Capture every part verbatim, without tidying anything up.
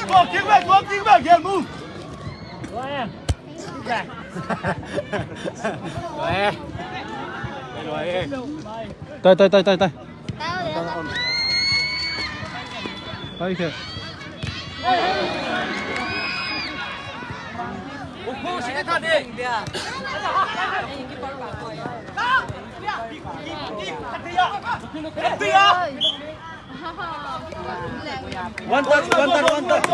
Toi, toi, toi, toi, toi. Toi khe. One touch, one touch, one touch.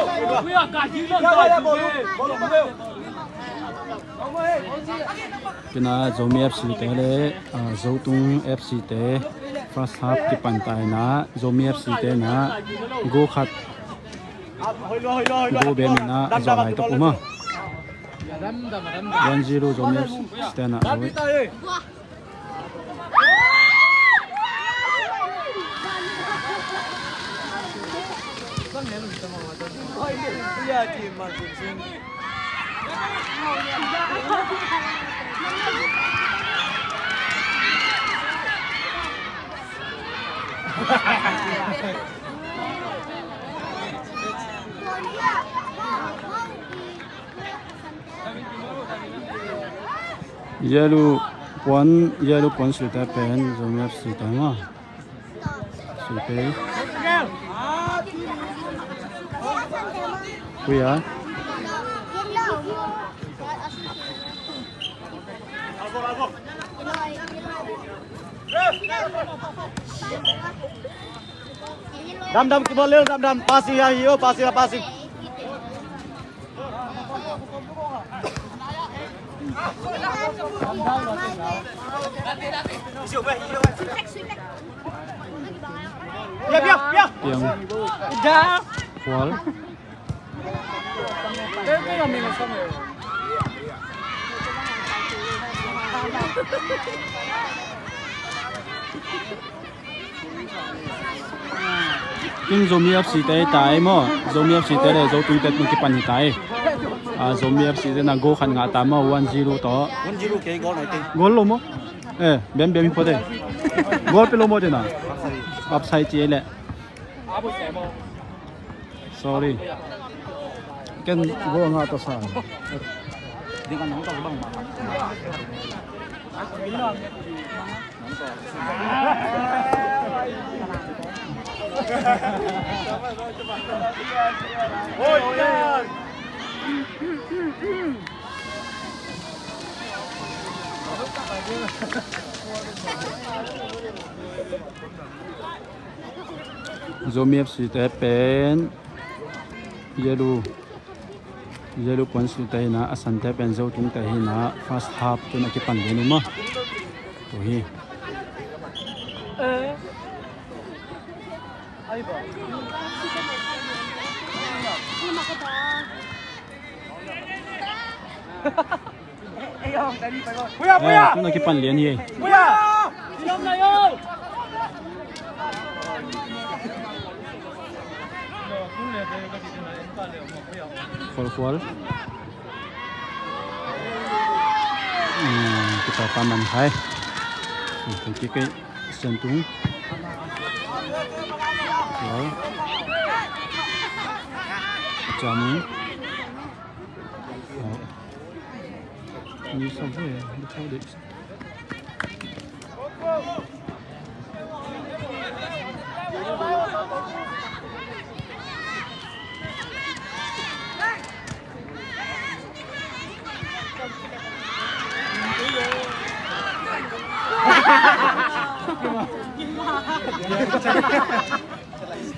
Kina Zomi F C te le, ah, Zotung F C te first half kipan ta ina, Zomi F C te na goal khat, goal bem ina, a zuah lai tok um a. One zero Zomi F C te na. Yellow puan, yellow puan suite pen Zomi F C te maw? Suite. Kuya. Dam, dam, kibawl lel, dam, dam. Passing ya, hi, oh, passing ya, passing. Piang. Khual. Kin Zomi F C te tai maw? Zomi F C te le Zotung te tun kipan hi tai. Ah, Zomi F C te na goal khat ngah ta maw, one zero tawh. One zero ke goal nai te. Goal lo maw? Eh, bem bem hi pua te. Goal pe lo maw te na. Offside ci le. Sorry. Ken goal ngah ta sa. Zomi F C te pen yellow, yellow puan suite hi na, a sante pen Zotung te hi na, first half tun a kipan lian uh maw. Tua hi. Eh, tun a kipan lian hi. Khual, khual. Hmm, kita taman hai. Hmm, kita kei sentung. Khual. Jamu. Oh. Ni sa ve, ni sa de.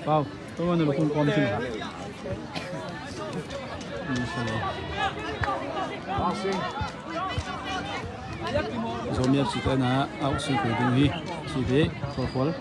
Pau, tunggu dulu, pun kau di sini. Zomi F C te na, au si ko ding hi, si de, kol kol.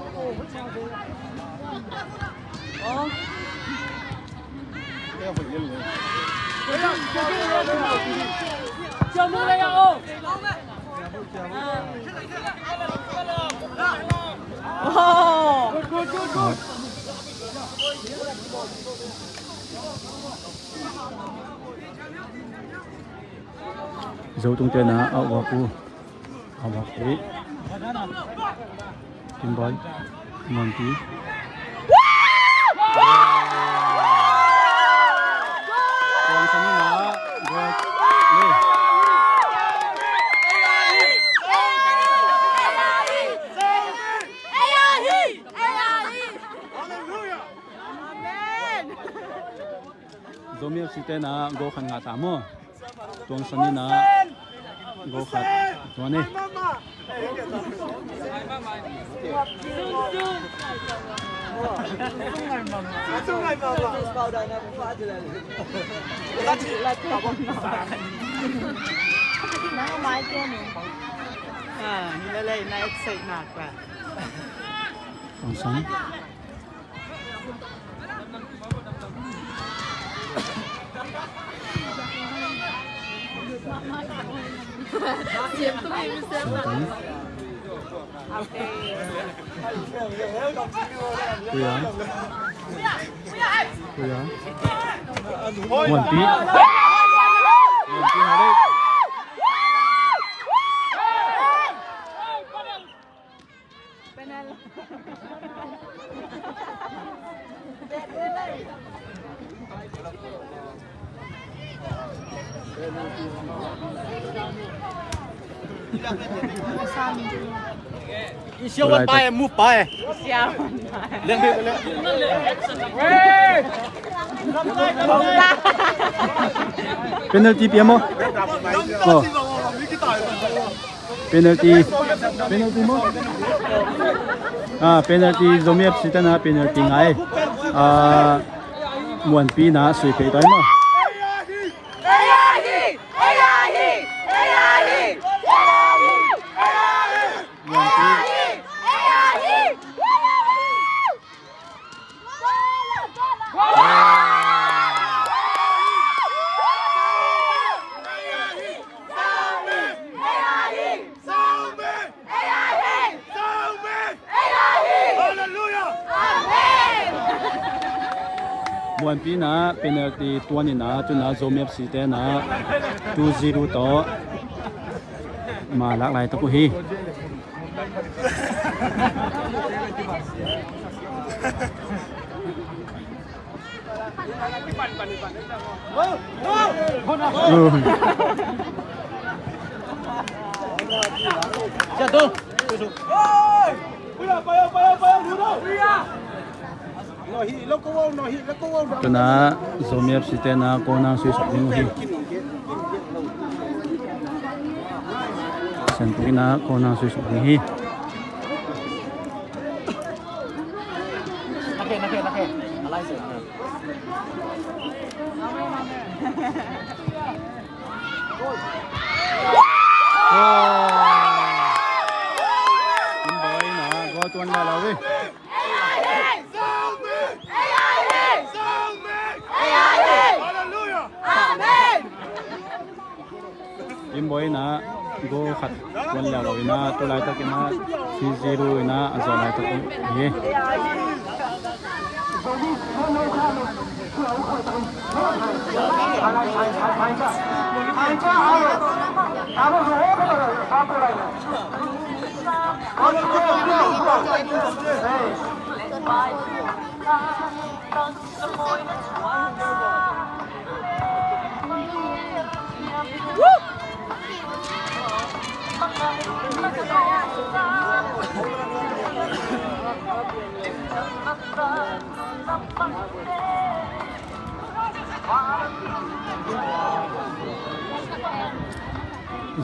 Zotung te na, au wa pu. Au wa pu. Kim Boy. Monty. Zomi F C te na goal khat ngah ta maw. Tuangsan in na goal khat tuan hi. Tuangsan. Kuya. Kuya. Muanpi. Muanpi na dei. I siavuan pa e, move pa e. Penalty pia maw? Oh. Penalty. Penalty maw? Ah, penalty, Zomi F C te na penalty ngai. Ah, Muanpi na sui pei tai maw? Muanpi. Muanpi na penalty tuan in na, tu na Zomi F C te na two zero tawh ma lak laitak uh hi. Tu na Zomi F C te na corner sui suk ding uh hi. Senpuk in na corner sui suk ding hi. Kim Boy na goal tuan lai lo hi. Kim Boy in na goal khat tuan lai lo in na, tu laitak in na three zero in na a zawh laitak hi.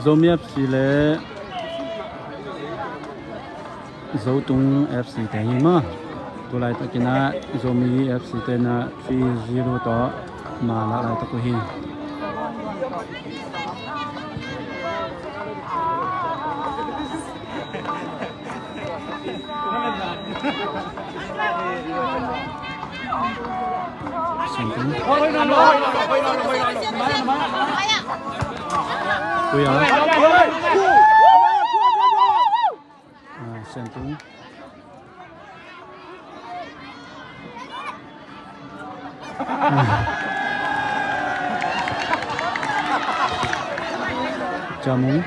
Zomi F C le Zotung F C te hi maw. Tu laitak in na Zomi F C te na three zero tawh ma lak laitak uh hi. Sentung. Kuya. Ah, Sentung. Camung.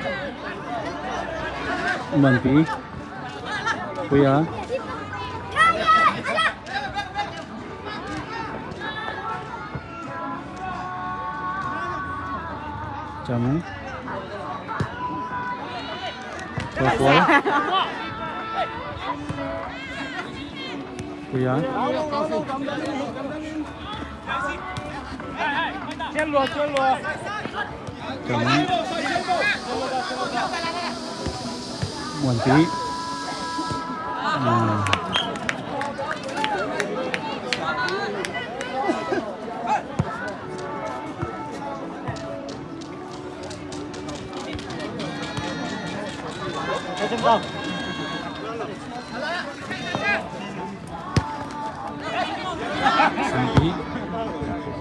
Manpi. Kuya. Camung. Kuya. Kuya. Cam. Muan pi. Ah.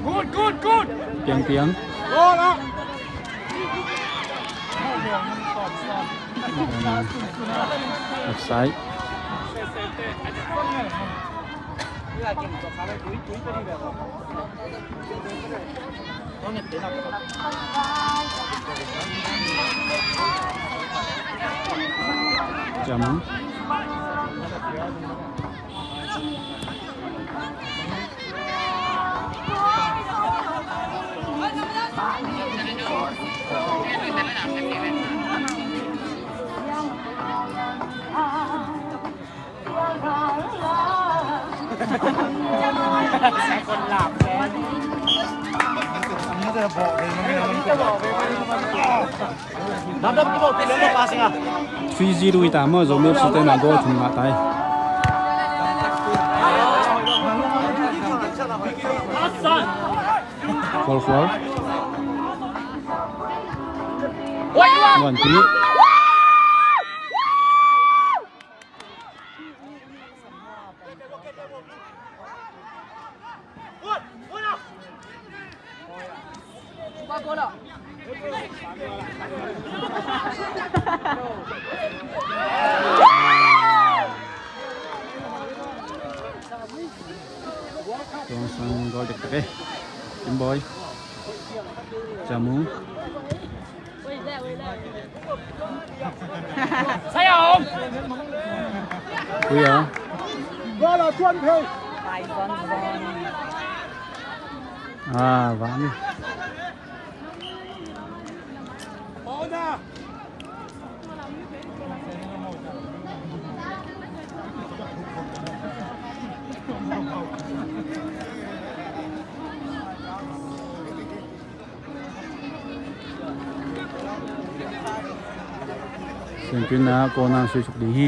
Good, good, good. Piang, piang. Offside. Cam. Fiji lui ta maw, Zomi F C te na goal thum ngah tai. Khual khual. Muan pi. Tuang sang goal dektak e. Kim Boy. Camu. Kuya. Ah, vang. Siangkil na corner sui suk ding hi.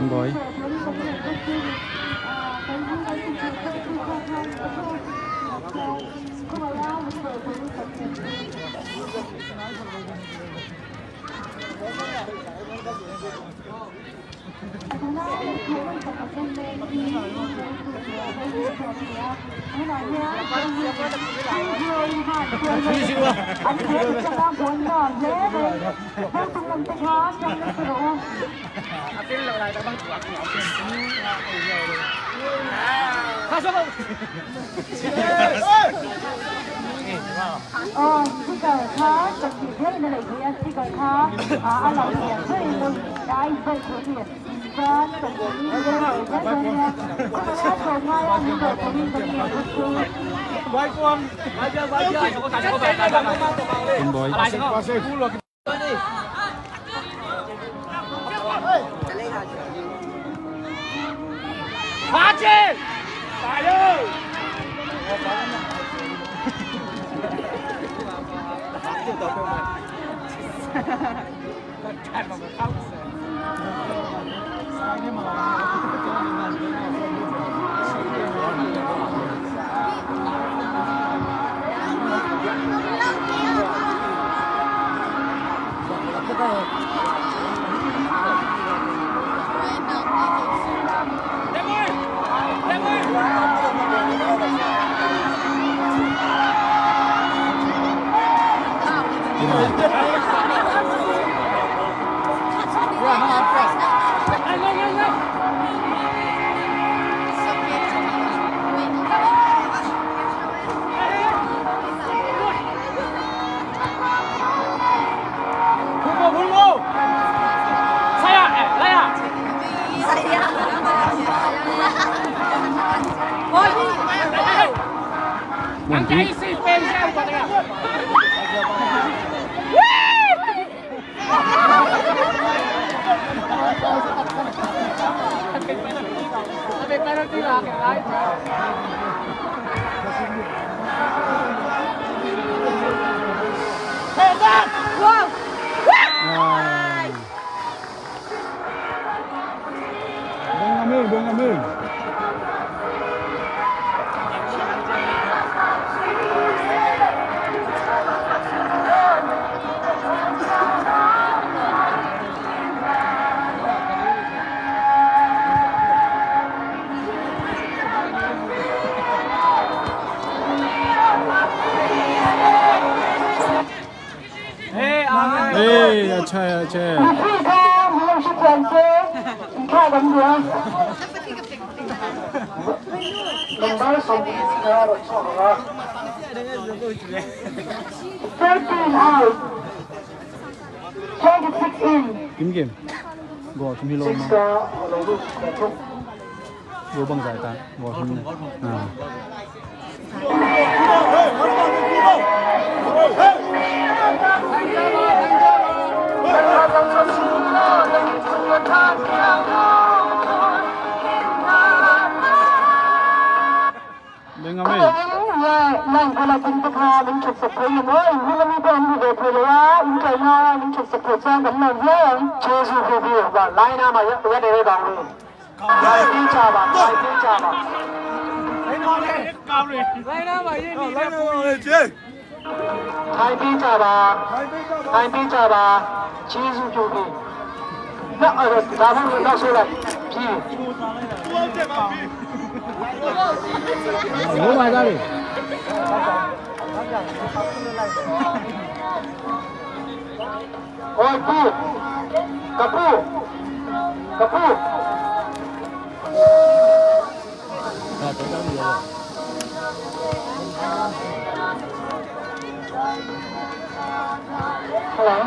Boy. Aw, sticker kha, kan ti thei na lei thei a sticker kha, a, a lau thei a thei lo, dai bai thei ni. Boy. Benjamin, Benjamin. Hey, अच्छा है, अच्छा है। Thirteen out. Twenty-six in. Kim kim. Go, kim hi lo ma. Go bang zai ta. Go kim ne. Ah. Benjamin. Lai na ma ya, ya de bang. Thaipui Caba, Thaipui Caba. Thaipui Caba, Thaipui Caba, Jesu Jubi. Na, eh, na, na, na, so la, ji. Wo ma da le. Oi, pu. Ka pu. Ka pu. Hello.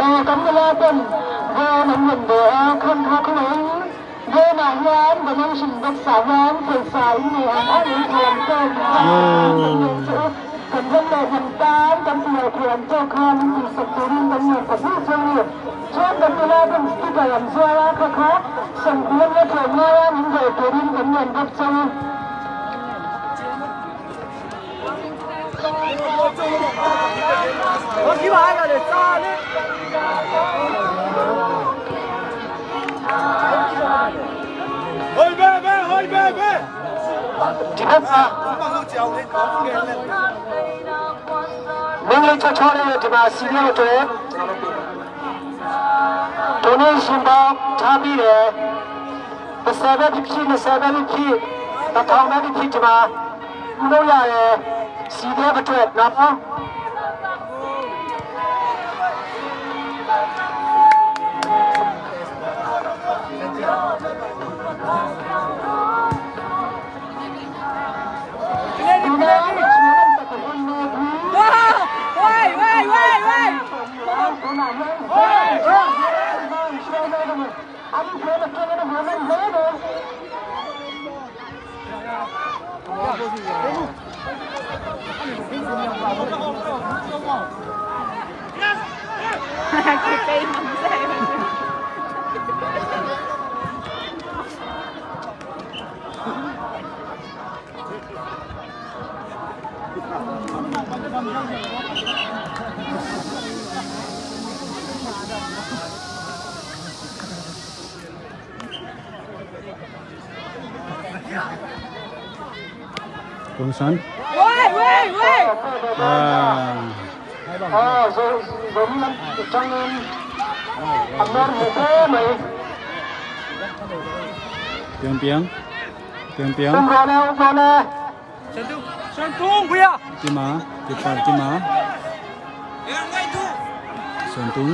Eh, kan mala pen. Ve nan yan de, eh, kan kha kan. Ve na yan, kan nan shin bek sa yan, kan sa in ne an an in kalam pen. Kan van le kan tan, kan pi le kan to kan, kan sa turin kan yan kan sa turin. Chuan kan tuna kan speaker lam zuala kha kha, sangkua le tlawmngaia min velh turin kan ngen bawk cang. Hoi be be, hoi be be. Ti bawk a. Ming le cha cha le ti ma si le to. Tuni sumba thapi le, pasal bek biphi, pasal bek biphi, tathawng bek biphi tima, mudo ya le, si dia betul, napa? Kongsan. Wei, wei, wei. Ah. Piang, piang. Piang, piang. Tima, tima, tima. Suantung.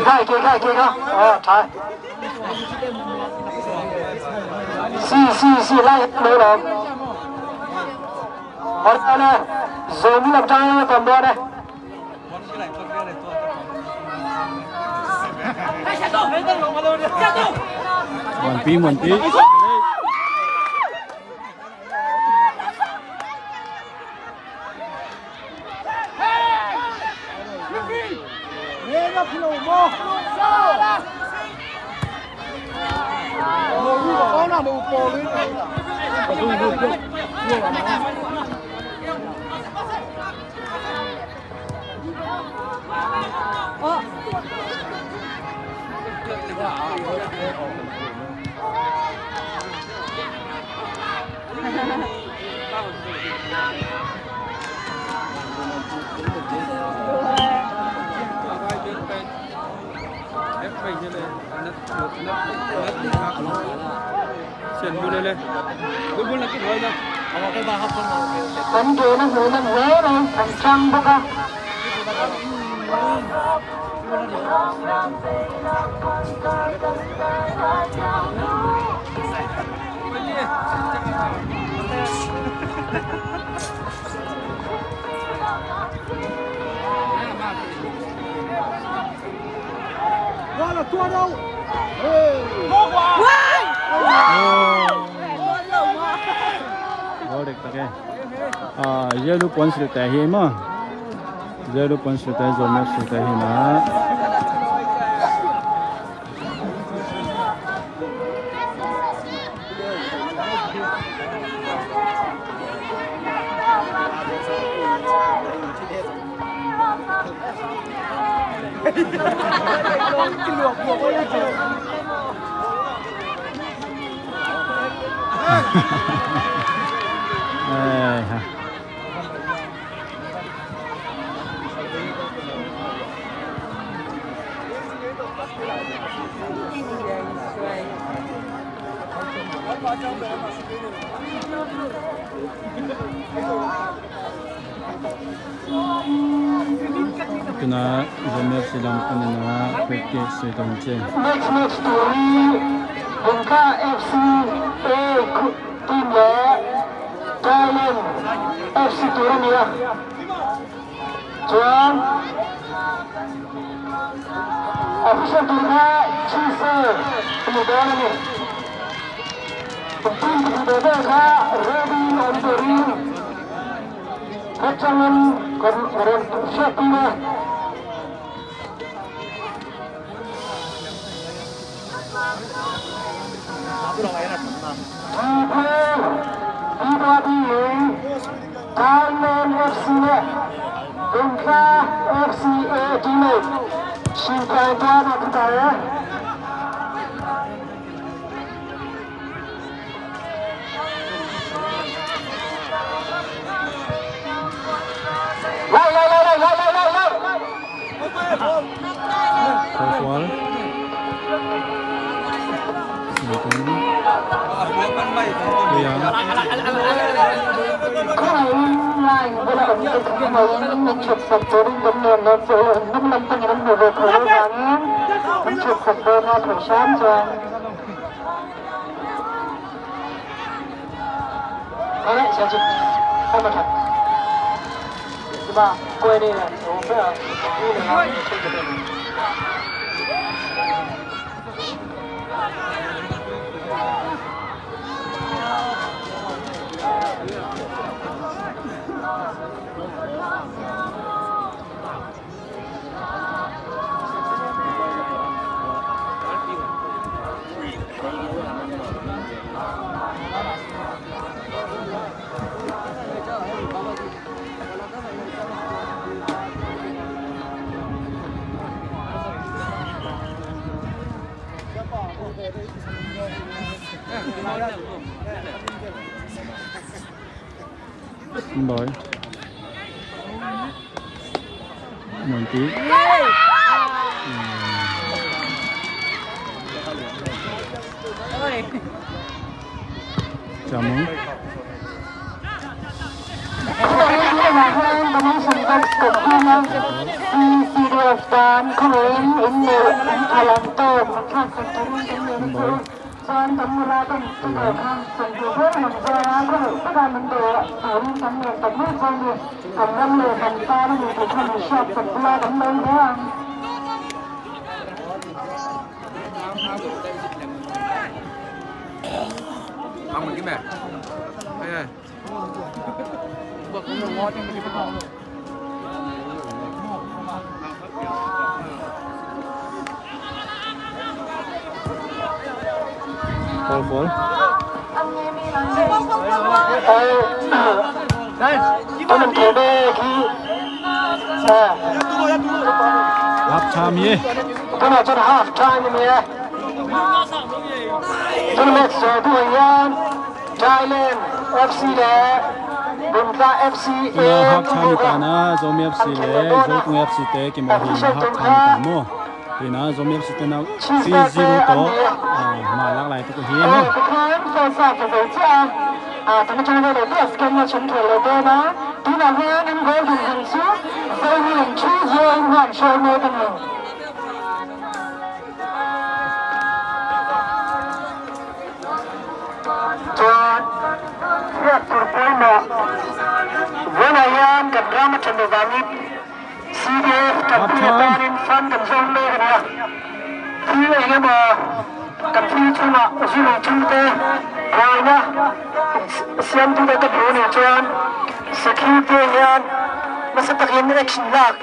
Khai, khai, khai, khai. Oh, thai. Si, si, si, lai, lai, lai. Hor, lai, lai. Zomi lam tang, lai, tam, lai, lai. Muanpi, muanpi. Kan gen a hu man veve kan cang bawk a. Goal dik tak e. Ah, Zelu puan silhte hi maw. Zelu puan silhte, Zomi silhte hi na. Ai, ha. Tuna Zomi F C lam panin a free kick sui tawh ciang. Next match tuni Bungka F C A team le Thailand F C tur a ni a. Chuan official tur kha Chisel hmuh dawn a ni. Team hmuh dawn vel kha Ready Auditorium. Kha changin kan rawn hriat tum a. Thailand F C le Bungka F C A team le Singkai Tuan a tuta e. Lai, lai, lai. Khawsual. Singkung. Tuiang. Khawsual lai, bula om te khawsual in min chuksak turin kan nuam lawk zo, hnung lampangin an hmu ve thei lo vangin min chuksak ve nga thei hram chuan. Boy. Monty. Chamung. Boy. Chuan kan nula kan tumah kha sangtu ber lam zawna khawih taka min dawh turin kan nen tak mai chuan ni kan ram leh kan tan a ni tih kha min hriat tak bula kan lo ve ang. Half time hi. Tuna cun half time hi. Tuna match zawh duh hian Thailand F C le Bungtla F C. Tuna half time hi ta na, Zomi F C le Zokung F C te kimaw hi na, half time hi ta maw? Hi na, Zomi F C te na three zero tawh, ah, mah lak lai tuk hi maw? Tuna hian an goal hun hun chu Zomi in three zero in han hruai mai kan ni. Chuan hriat tur pawimawh, vanah hian kan ram aṭang lo vangin C D F kan pi atan in fund kan zawng mek a nia. Thil eng emaw kan thil chungah zu lo chungte buaina siamtute ka hmuh a nih chuan security hian nasa takin action lak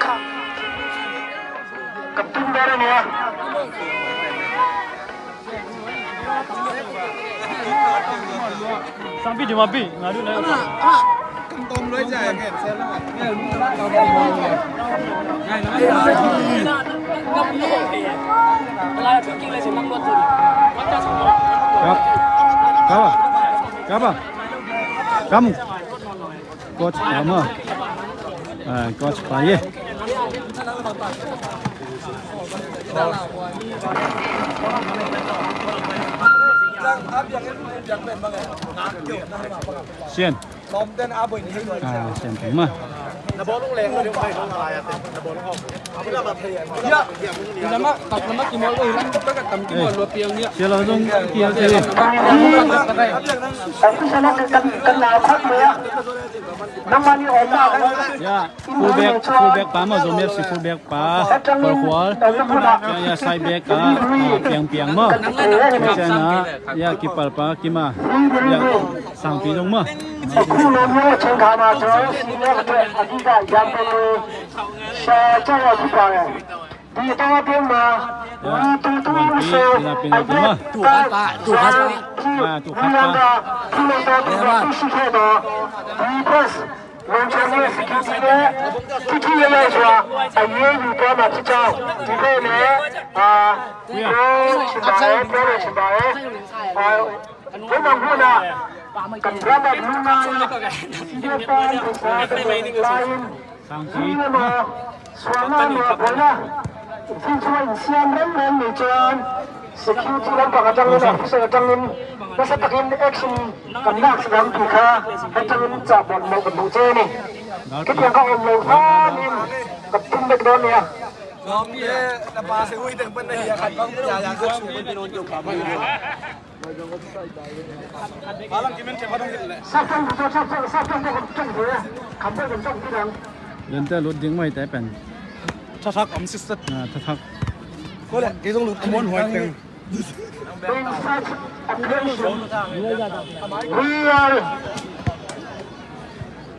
kan tum dawn a nia. Sampi di mapi, ngadu na. Kapa, kapa, kamu. Coach pa maw? Ah, coach pa ye. Sian. Ah, sian pa maw? Sian lo zong kia si. Ya, fullback, fullback pa maw, Zomi F C fullback pa, Khualkhual. Ya, ya, side back ah, ah, Piangpiang maw. Sian ah, ya, keeper pa, Kima. Ya, Sangpi zong maw. Sangpi. Sualna maw buaina, infielder in siam reng reng nih chuan security lampang aṭangin, officer aṭangin nasa takin action kan lak sak ang tih kha hetangin chah bawl mawh kan duh che a ni. Khitiang kha awm lo khanin kan tum vek dawn nia. Liante lut ding mai te pen. Thathak om sisa. Ah, thathak. Kole, kei zong lut kumuan huai teng. We are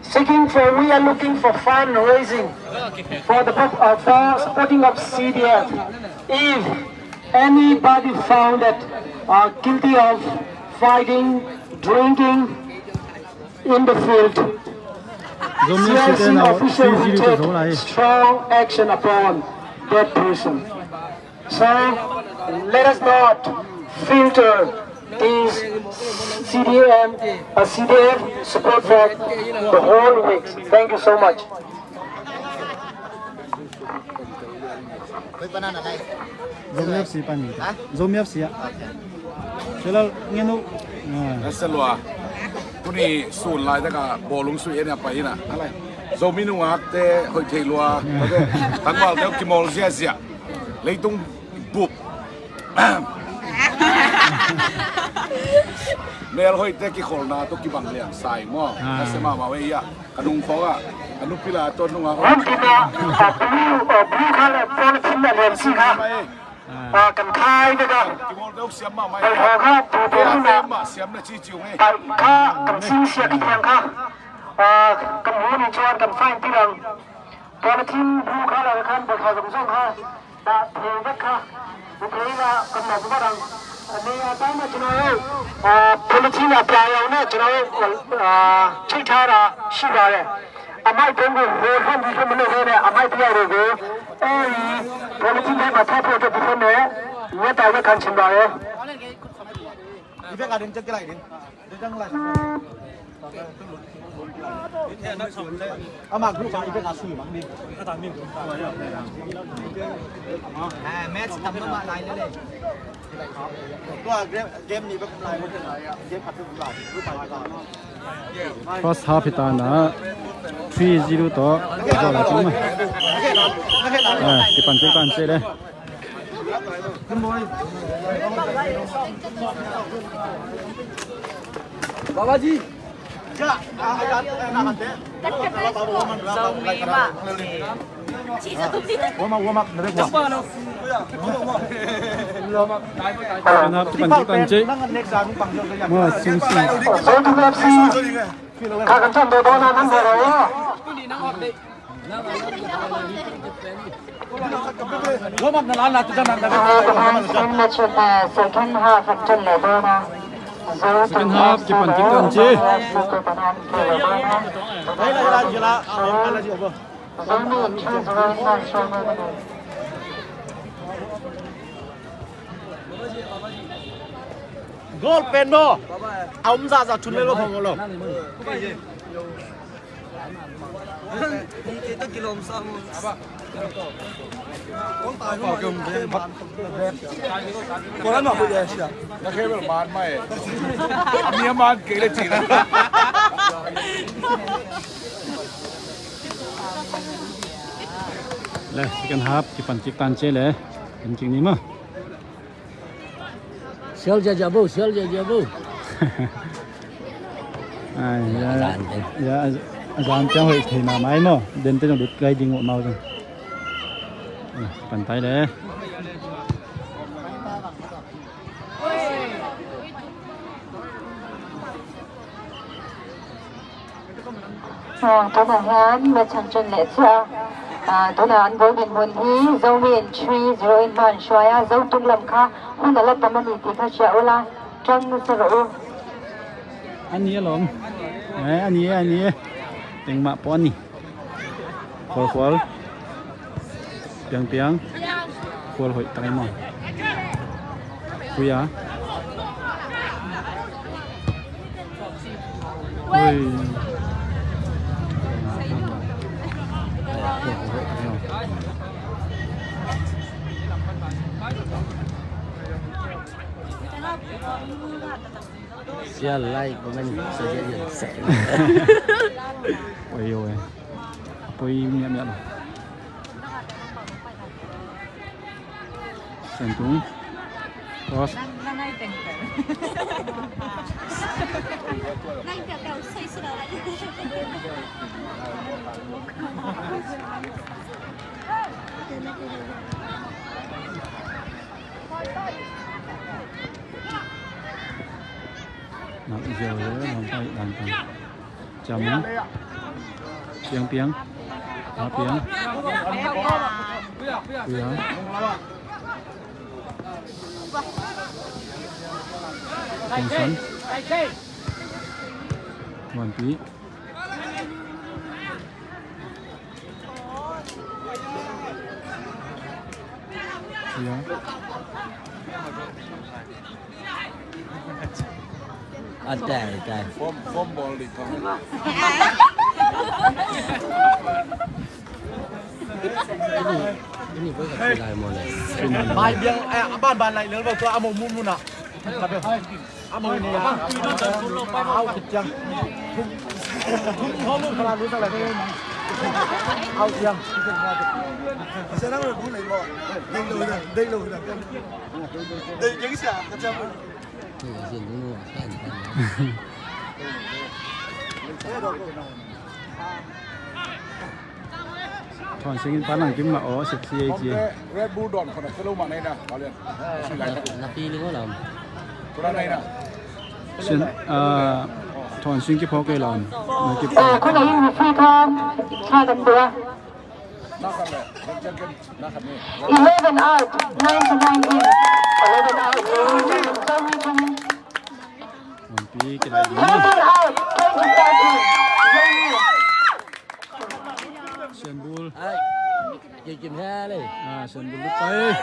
seeking for, we are looking for fundraising for the purp-, uh, for supporting of C D F. If anybody found that are guilty of fighting, drinking in the field, C I C official will take strong action upon that person. So let us not filter these C D M, uh, C D F support for the whole week. Thank you so much. Zomi F C pan ni. Ha? Zomi F C ah. Okay. Sila ngenu. Ah. Nasalua. Tuni sun lai taka bawlung sui enia pai ina. Alai. Zomi nungakte hoih thei lua. Tangval deuh kimawl ziazia. Leitung bup. Mel hoihte kikholna tawh kibang lian sai maw? Ah. Nasa mahmah ve ia. Ka nung khawngah, ka nupi la tawh nungah. Hong kina, a blue, a blue color pawl thim a lian si kha. Ah, kan khai vek a. Kan hawh kha, tu tu hun a. Paih kha, kan singsia khit hiang kha. Ah, kan hun in chuan kan fine tir ang. Polythene bu kha la khan bawlhhlawh zawng zawng kha dah thei vek kha. Hmu thei la kan lawm vek ang. A nei a tan a chin a, ah, polythene a pla lo na chin a, ah, chei thara shi va le. A mai peng gu ho hon di kha mano ne a mai pia ro go. Ei, polythene ma tha pho to di kha ne. Nya ta vek kan chin va le. I vek a ding chet ke lai ding. First half hi ta na, three zero tawh, result a tum a. Ah, kipan kik tan se le. Babaji. Warm up, warm up. Second half kipan kik tan se. Mo sing sing. Ka kan chan do do na nan do do. Second half, kipan kik tan se. Goal pen maw? A um zahzah thun le lo phamawh lo. Le, second half kipan kik tan se le. Kan kik ni maw. Sial jaja bo, sial jaja bo. Ai, ya, ya, azan tiang hoih thei mahmah ai maw. Den te zong lut gai ding uh mau zong. Ai, pan tai le. Tunah hian match an ṭan leh chiah a, tunah an goal min hun hi Zomi in three zero in hma an hruai a, Zo tung lam kha hun a la tam a ni tih kha hria ula, ṭang nasa rawh u. A ni alawm. Eh, a ni e, a ni e. Engmah pawh a ni. Khual khual. Piang piang. Khual hoih tak emaw. Pui a. Ui. Sial lai ko men sa dia dia. Oi oi. Pui miah miah lo. Sentung. Cross. Nak jauh ya, nampak dan kan. Jam ya. Piang piang. Ha piang. Piang. Piang san. Wan pi. Piang. Atai atai. Form form ball di thong. Mai biang, eh, ban ban lai lel ba tua amo mun mun a. Amo ni a. Au kit chiang. Thum thum thum thum thum thum. Au chiang. Sa nang lo bu nei mo. Dei lo dei lo dei. Dei jeng sa ka chiang. Thawn Sing in pa nang kim mah aw, sexy ei ci. Red Bull dawn khawng a fellow mah na hi na, Pau Lian. Na feeling aw lam. Kua na hi na? Sin, ah, Thawn Sing kiphawk kei lam. Na kiphawk. Eh, kua na hi referee kha, kha kan tua. Eleven out, ninety-nine in. Eleven out, Zomi Region. One P, kena. Eleven out, twenty-five in. Zomi. Sianbul. Ai, kim kim he le. Ah, Sianbul lut pai.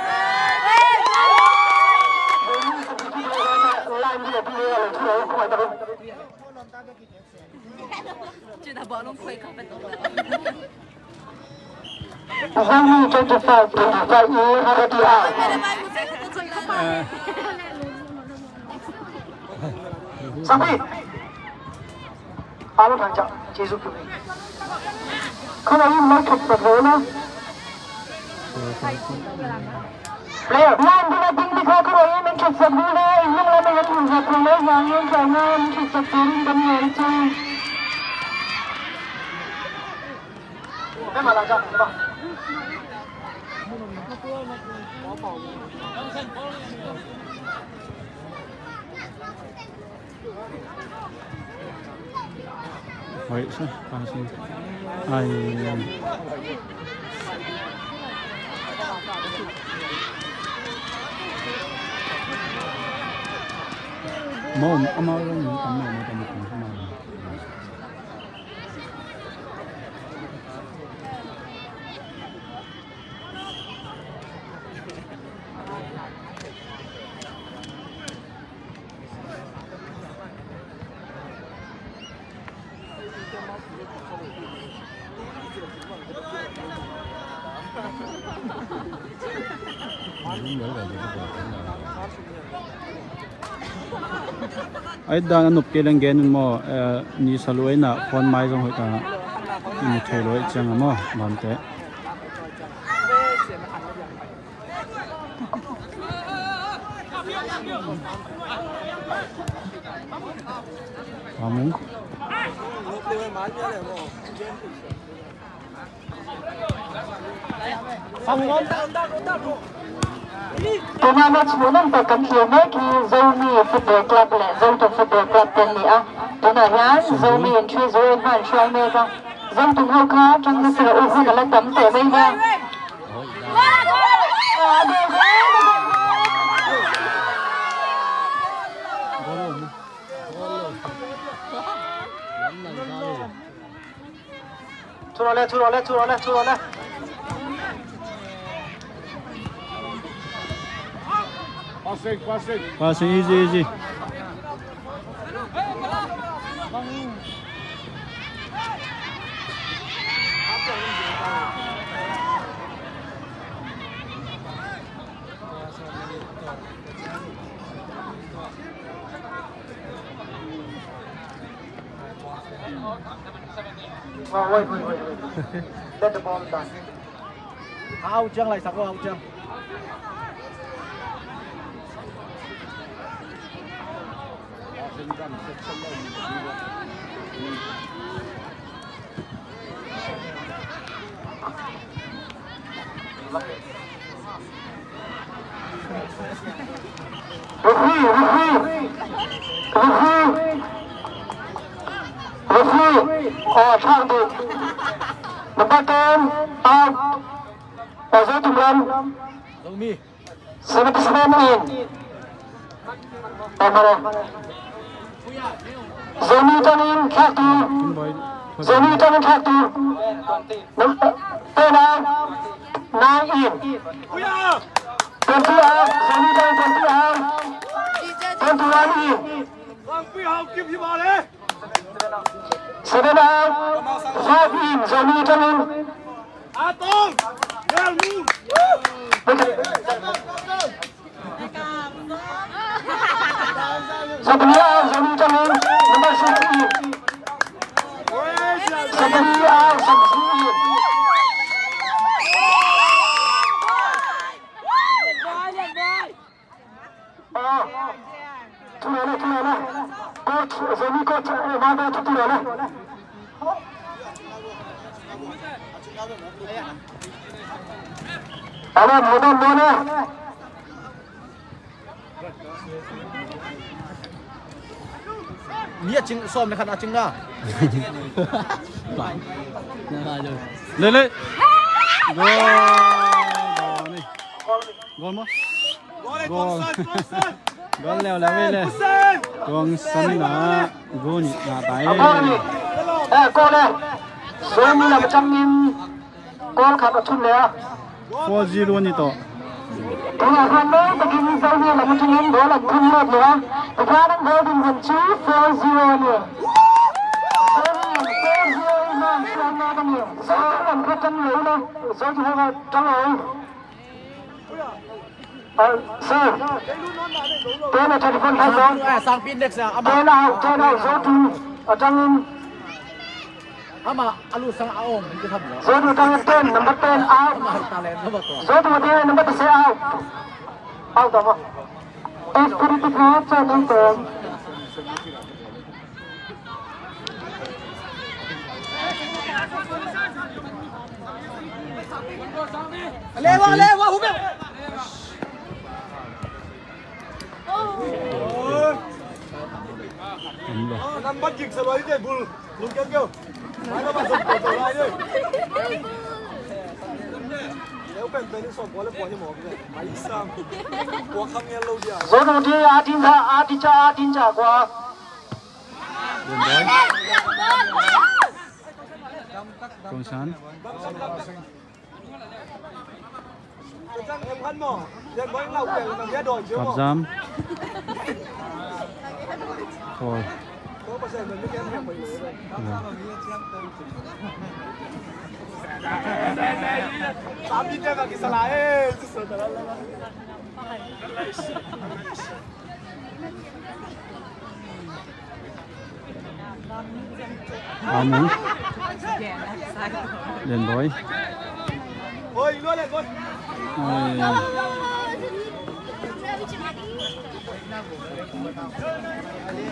Zomi twenty-five, twenty-five, you have the out. Sangpi. Alo thang cha, Jesu pu. Kau lagi mai thuk tak na. Player, line ding a ding ding kha kua in min thutsak ding le, in lunglam in thutsak ding le, yang in thutsak ding kan yang ci. Hoih sa, passing. Ai. Mo, amau zong tam mo, mo tam mo, amau. Ai dan a nup kei leng gen un maw, eh, ni salu eina phone mai zong hoih ta, i mu thei lo ei ciang a maw, bante. Amen. Tuna match mun an tak kan khel mek hi Zomi Football Club le Zotung Football Club ten ni a. Tuna hian Zomi in three zero in hman hruai mek a. Zotung ho kha tang na sira u hun a la tam teh mai nia. Thu rawh le, thu rawh le, thu rawh le, thu rawh le. Passing, passing. Passing, easy, easy. Oh, wait, wait, wait, wait. Let the ball dance. Au ciang lai sak, au ciang. Referee, referee, referee, referee. Oh, tang ding. Number ten, out. Oh, Zotung lam. Zomi. Seventy-seven in. Ai, mare. Zomi Tangin, khak tu. Zomi Tangin, khak tu. Number ten out, nine in. Twenty out, Zomi Tangin, twenty out. Twenty-one in. Seven out, five in, Zomi Tangin. Seven out, Zomi Tangin, number six in. Seven out, six in. Ah, thu rawh le, thu rawh le. Coach, Zomi coach, eh, ma ba thu, thu rawh le. Alam, alam, alam. Mi a cing, sawm le khat a cing na. Lele. Gol. Gol maw? Gol. Gol leuleu ve le. Tuang san na gol nih na tai. A gol nih. Eh, gol le. Zomi lam atangin gol khat a thun le a. Four zero ni tawh. Tuna khan mawi takin Zomi lam atangin gol an thun luat le a. Tua khan an gol ding hun chu four zero ni. Zomi lam four zero in hong suan na ka ni. Zomi lam khat tang lo le. Zomi lam khat tang lo. Ah, sir. Ten a thirty-one thousand. Ah, sang pin next, ah, ama. Ten out, ten out, Zotu. Atangin. Ama, alu sang a ong, hindi ka thamlo. Zotu tangin ten, number ten out. Ama, talent, number two. Zotu tangin number ten out. Out, ama. Eight forty-five, ten. Lewa, lewa, hubel. Nambat jik sa loi de bul. Bul kan kau. Mana masuk botol aja. Leu pen pen ni sok boleh buat ni mau kita. Mai sam. Buat kami yang lo dia. Zotu di adin ha, adin cha, adin cha, gua. Kongsan. Kapzam. Foul. Amu. Lian Boy. Ai.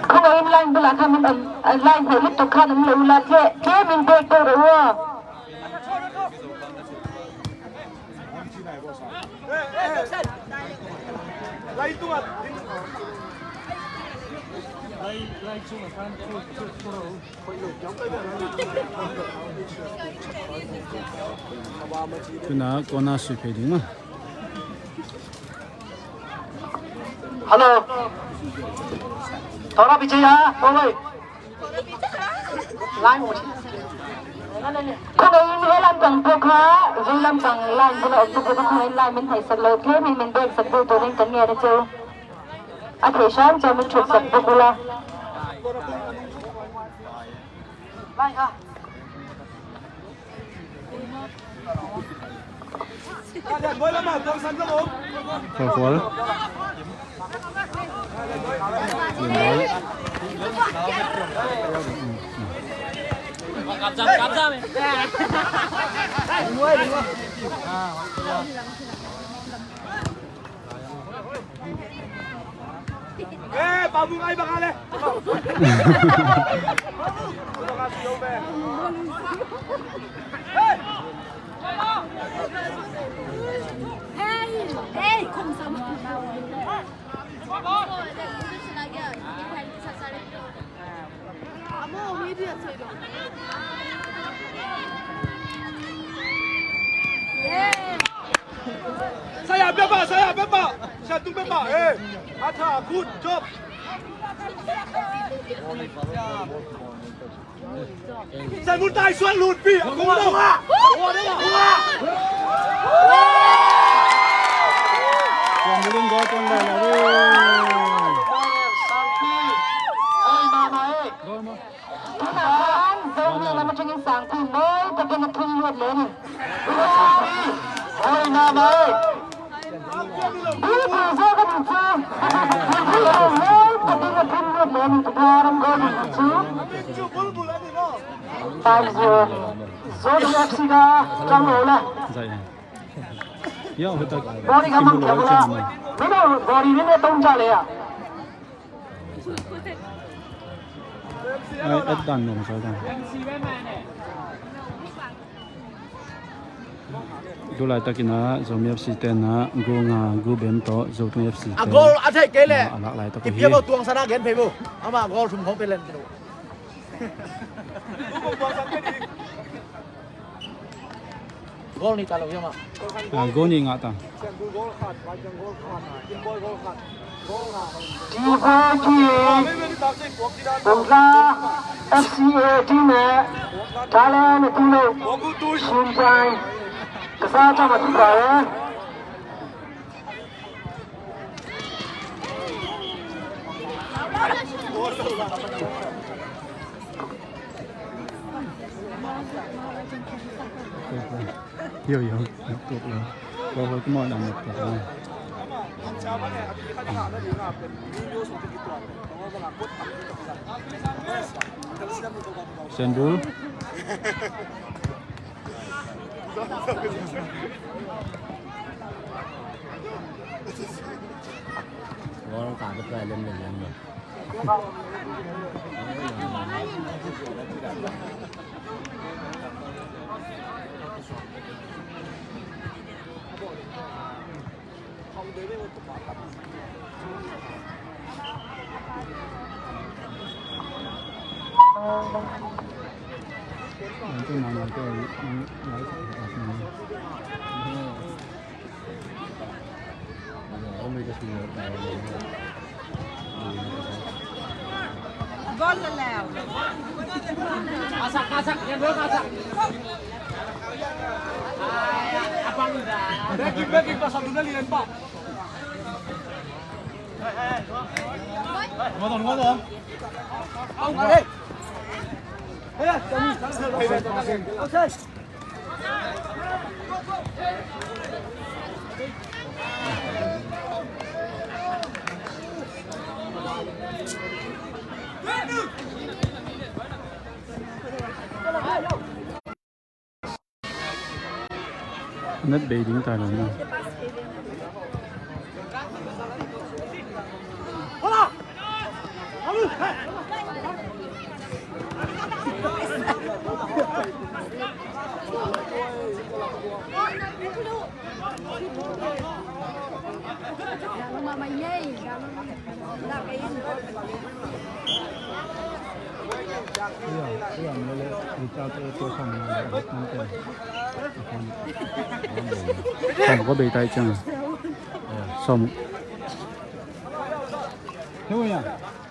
Khawng in line bula kha min, um, line hoih lutuk kha min lo la ke, ke min bek bek lo. Tuna kona sui phei ding ma. Hello. Thora bichaya, bawloi. Lai mu. Khawng in he lam tang pawh kha, zui lam tang lai mu la, ok tu pawh kha khawng in lai min haisak lo, ke min min beksak lo, tu ring kan nge na cheu. A thei san cha min thuksak pawh kha la. Lai ha. Eh, Pau Mung ai bang ale. Hey, hey, kong sam. Saya beba, saya beba. Saya tu beba. Eh, Ata, good job. Saya mulai suan lut pi. Aku mau. Gol mah. Tuna khan Zomi lam atangin sangpi mawi takin a thun luat le ni. Hoina mai. Bibi zo ka ni chu. Mawi takin a thun luat le ni. Tua ram gol ni chu. Five zero ni. Zomi F C ka tang lo la. Body ka mang kia bula. Mino body ni ne tong cha le ya. Ai, et dan nuam sawi dan. Tu laitakin ah Zomi F C ten ah goal nga goal bem tawh Zotung F C ten a goal a theih kei leh a lak laitak uh hi. Kipia bo tuang sana gen phei bo. Ama goal thum khong pe len. Goal nih ta lo hiam ah? Ah, goal nih ngah ta. T four T A, Bangla F C A team eh, Thailand a team eh, Shin Jai, ka sa chama tu ba eh. Yo, yo, yo, yo. Yo, yo, yo. Sendul. Gol ka, ka tua lem lem lem lem. Gol le leu. Kasak, kasak, ya, gol kasak. Backing, backing, pasal dulu, lian, Pak. Ngotong, ngotong. Au, ngai. Hei, hei, hei. Net bei ding ta lo na. Som ko bei tai chang. Som. Hei,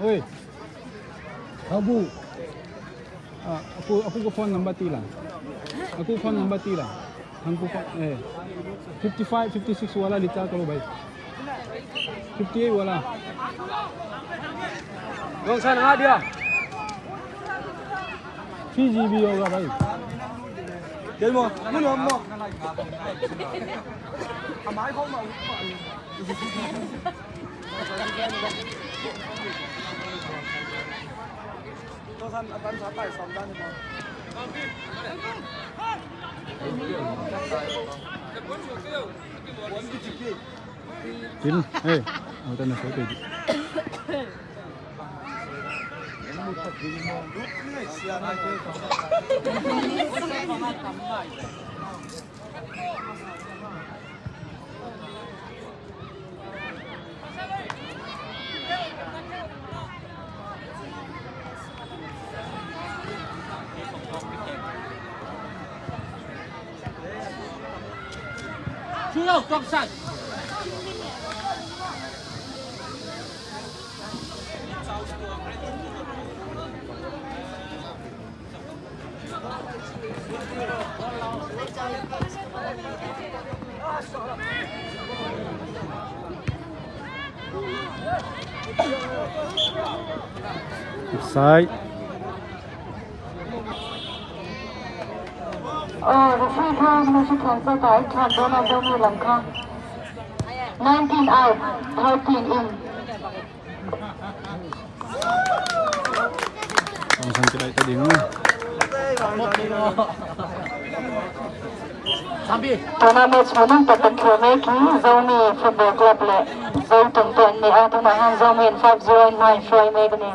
hei. Habu. Ah, aku, aku ko phone number ti la. Aku phone number ti la. Hang ku phone, eh. Fifty five, fifty six wala lita kalo bhai. Fifty eight wala. Dong san ha dia. Three G B hoga bhai. Del mo, mun mo. Amai ko ma. Tim, hey, ang tanda sa pwede. Offside. Oh, the free throw must be cancelled by Chandrona Zomi Lamka. Nineteen out, thirteen in. Ang san kidai ta ding. Tuna match mo nang tatak kyo me ki Zomi Football Club le Zo tung ten ni a tuna han Zomi in five zero in nine five me kani.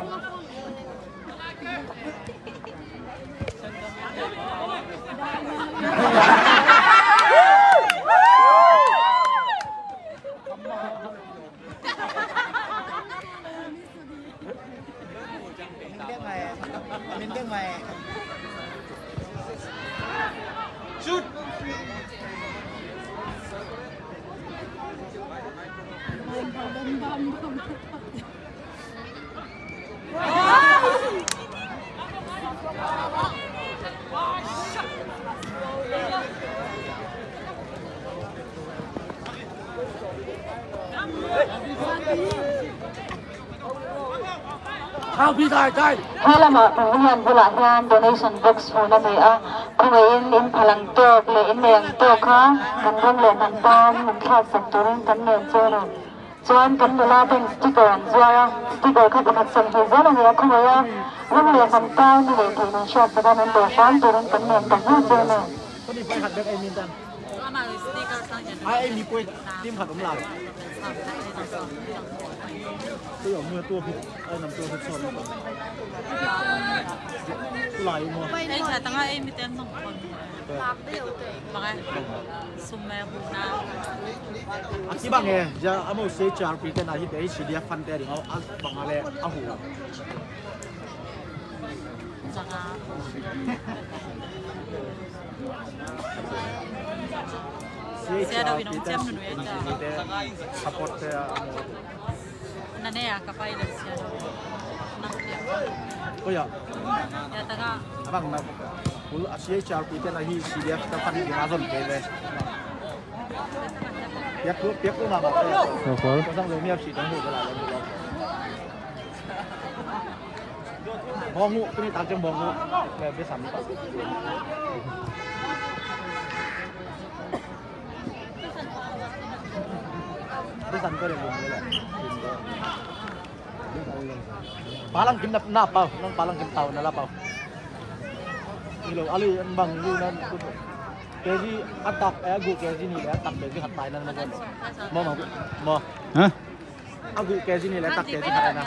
Hei lamah pavilion bulah hian donation box hmuhna nei a, khawngaihin in phalang tawk leh in nei ang tawk kha kan ram leh hman tan min thlaksak turin kan ngen che a ni. Chuan kan nula ten sticker an zuar a, sticker kha pakhat sawm hnih zel a ni a, khawngaiha ram leh hman tan mi nei theih min hriat padan an dawhsan turin kan ngen tak viau che a ni. Amah sticker sang hian. Ai, ei mi puai, team khat om lai. Tui om mu tua phit, ai nam tua phit sawn. Lai mu. Ei khat tanga ei mi ten nong kon. Bang ai. Sum me hu na. A ki bang e, ja amo se char pi te na hi te hi C D F fund te ding a bang a le a hu. Sia do in ong cem nunu e ta. Support te a. Na ne a ka pai le sia do. Nang pia. Ko ya. Ya ta ga. Abang na. Kul a C H R P te na hi C D F ta pan di ma zon ke be. Piak ku, piak ku ma ma. Ko ko. Ko sang lo mi ap si tang hu la lo. Bawng uh, tuni tak ciang bawng uh. Be, be sam ni tak. Be sam ko le bawng uh le. Palang kim na, na pau, nang palang kim tau na la pau. Ilo, ali bang lu nan. K G atak, eh, gu K G ni le atak K G hat tai nan ma kon. Mo, mo, mo. Hah? A gu K G ni le tak K G khat na.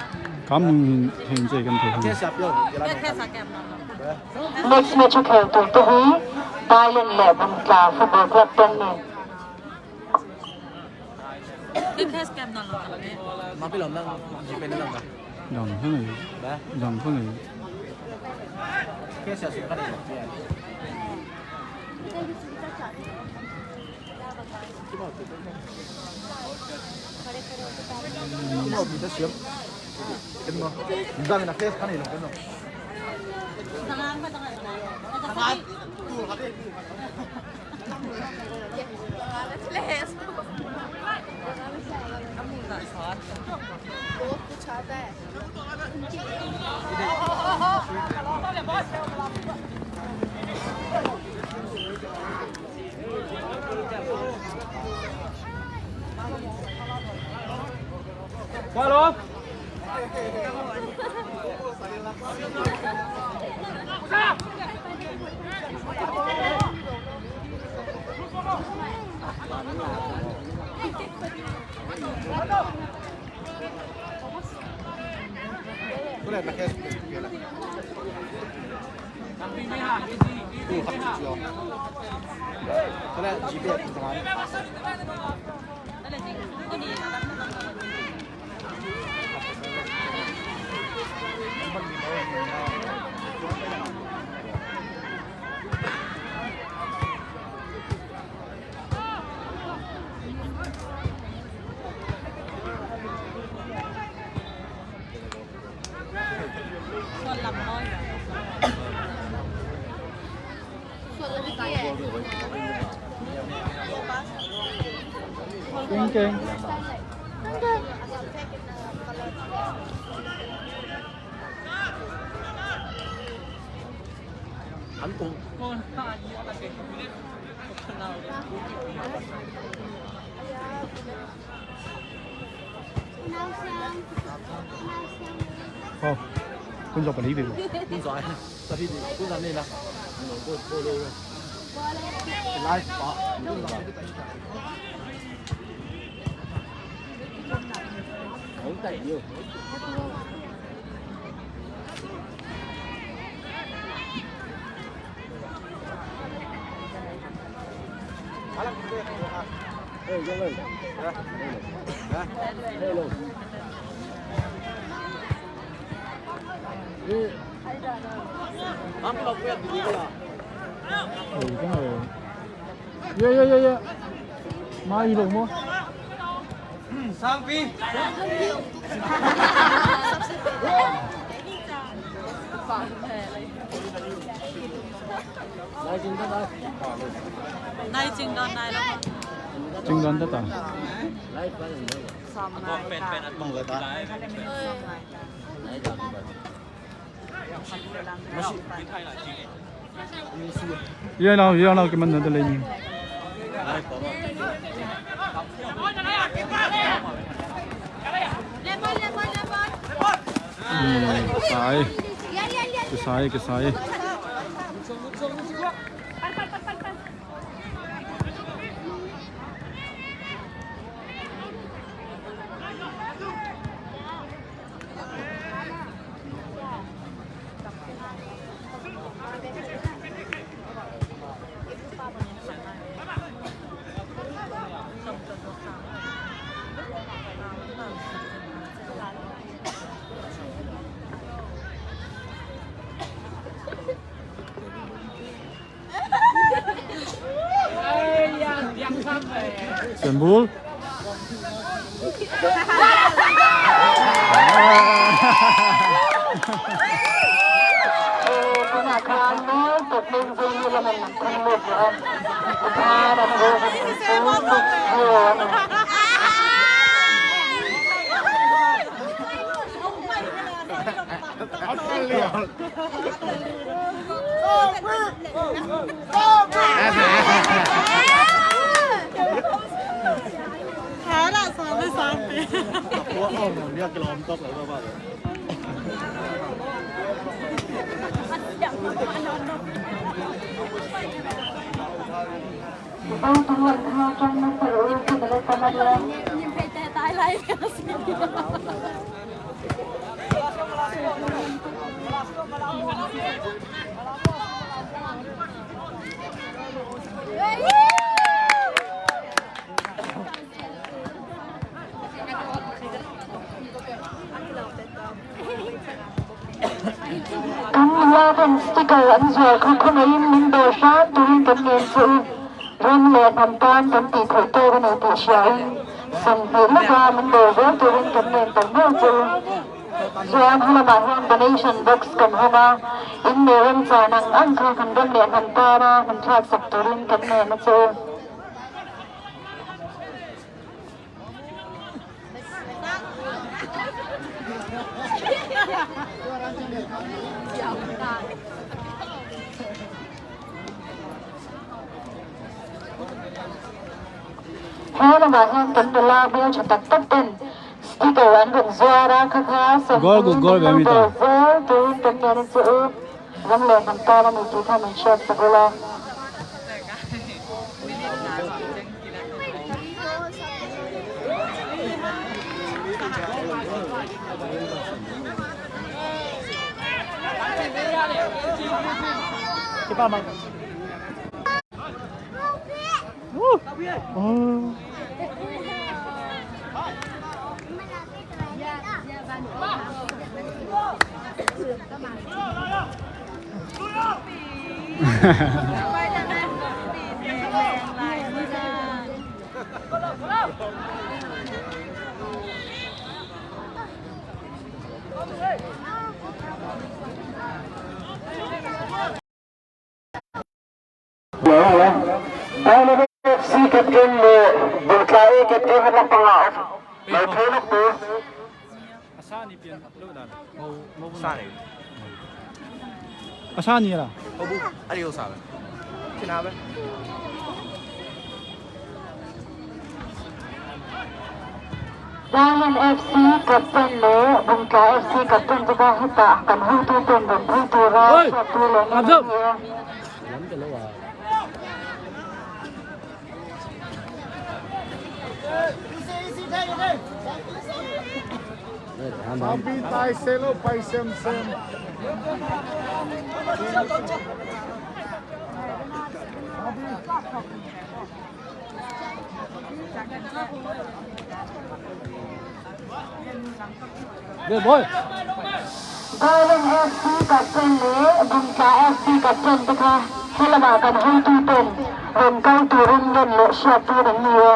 Kam hin, hin che kan thei. Che sa pio, che la. Next match a khel tur te hi Thailand le Bangla Football Club ten ni. Ma pi lom nang, ji pe nang ba. Dong hu ni. Ba? Dong hu ni. Che sa su ka ni. Keng, keng. An tung. Oh, kun zong pali bi. Kun zong ai. Tapi di kun zong ni lah. Kun zong ni lah. Live pa. Kun zong ni. Ye, ye, ye, ye. Mai lo mo. Sangpi. Nai cing don nai lo. Cing don ta ta. Sawm nai ta. Ia nau, ia nau, kiman na ta lei ni. Hmm, kisai. Kisai, kisai. Sembul. Kan lak in sticker an zuar khong khong in min bawl hram turin kan ngen cu, ram le hman tan kan ti theih tawk a ni tih hria in, sum hnih lak a min bawl zel turin kan ngen tak vel cu. Zuan halamah hian donation box kan hawng a, in le ram caan ang ang kha kan ram le hman tan a hman thlak sak turin kan ngen a cu. He lamah hian kan nula hmel ṭha tak tak ten sticker an vun zuar a, kha kha sawm Goal, goal, goal, vel mi ta. Zel turin kan ngen a cu. Ram leh hman tan a ni tih kha min hriat sak ula. Bailawng F C captain le Bungtla A captain an lakpanga mai thei lawk tu. A sa ni pian lo dan. Sa ni. A sa ni la. Ho bu. A ni lo sa. Cina ba. Bailawng F C captain le Bungtla F C captain te kha heta kan hotu ten ban hotu ra. Oi! Hriattu le na ni e. Abi tai se lo pai sem sem. Good boy. Bailawng F C captain le Bungtla F C captain te kha Hih lamah kan hotu ten ron kal turin ngen le siat turin ni e.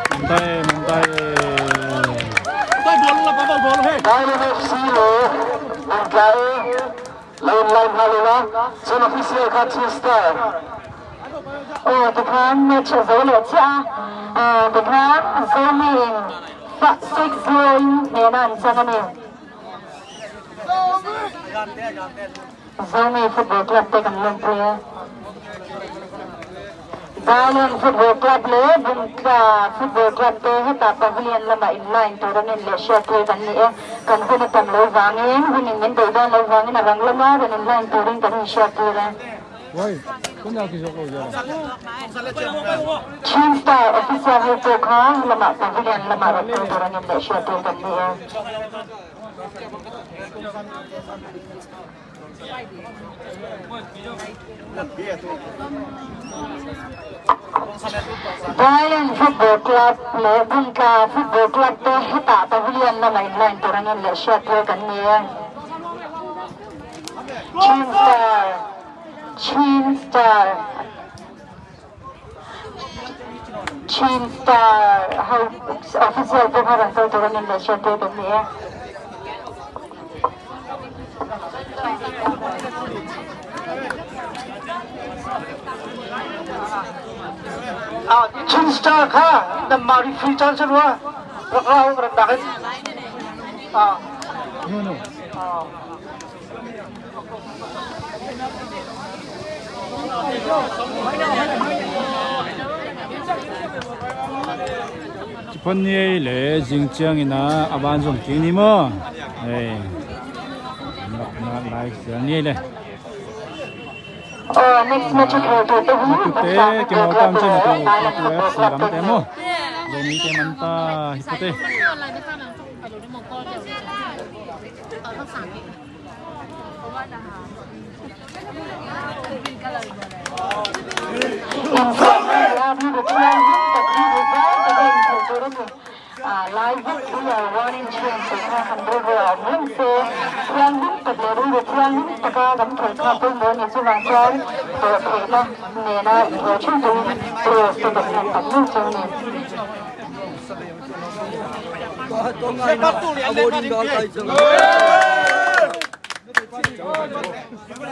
Mantai, mantai. Dailen F C le Bungka, lo in line hal uh la. Zone official kha Chin Star. Aw, tikhan match a zo leh ciah a, tikhan Zomi in fa six zero in nena an cang a ni. Zomi Football Club te kan lawmpui e. Dailen Football Club le Bungka Football Club te heta pavilion lamah in line turin ngen le siat turin kan ni e. Kan hun a tam lo vangin, hun in min deih dawn lo vangin a rang lama ron in line turin kan in siat turin e. Chin Star official hotu kha lamah pavilion lamah ron kal turin ngen le siat turin kan ni e. Dailen Football Club le Bungka Football Club te heta pavilion lamah in line turin ngen le siat turin kan ni e. Chin Star, Chin Star. Chin Star ho official te kha ron kal turin ngen le siat turin kan ni e. Ah, Chin Star kha na mari free chance lua. Rak lau rak dakin. Ah. No, no. Ah. Ci phan ni ei le, zing ciangin a, a ban zong kik ni maw? Ei. Nak, nak, like, share ni ei le. Aw, next match a kheltu te hi. Matute, kemau tam cin tu, tu F C lam te maw? Zomi te man ta, hi pute. Lai vek hi a, warning chiang te kha kan bel ve a om lem se, thianghlim tak le ruri thianghlim taka kan khel kha peuhmah ni. Chuvang chuan tawh theihna nena i haw ṭhin turin prayers te kan han tak ngei cheu ni.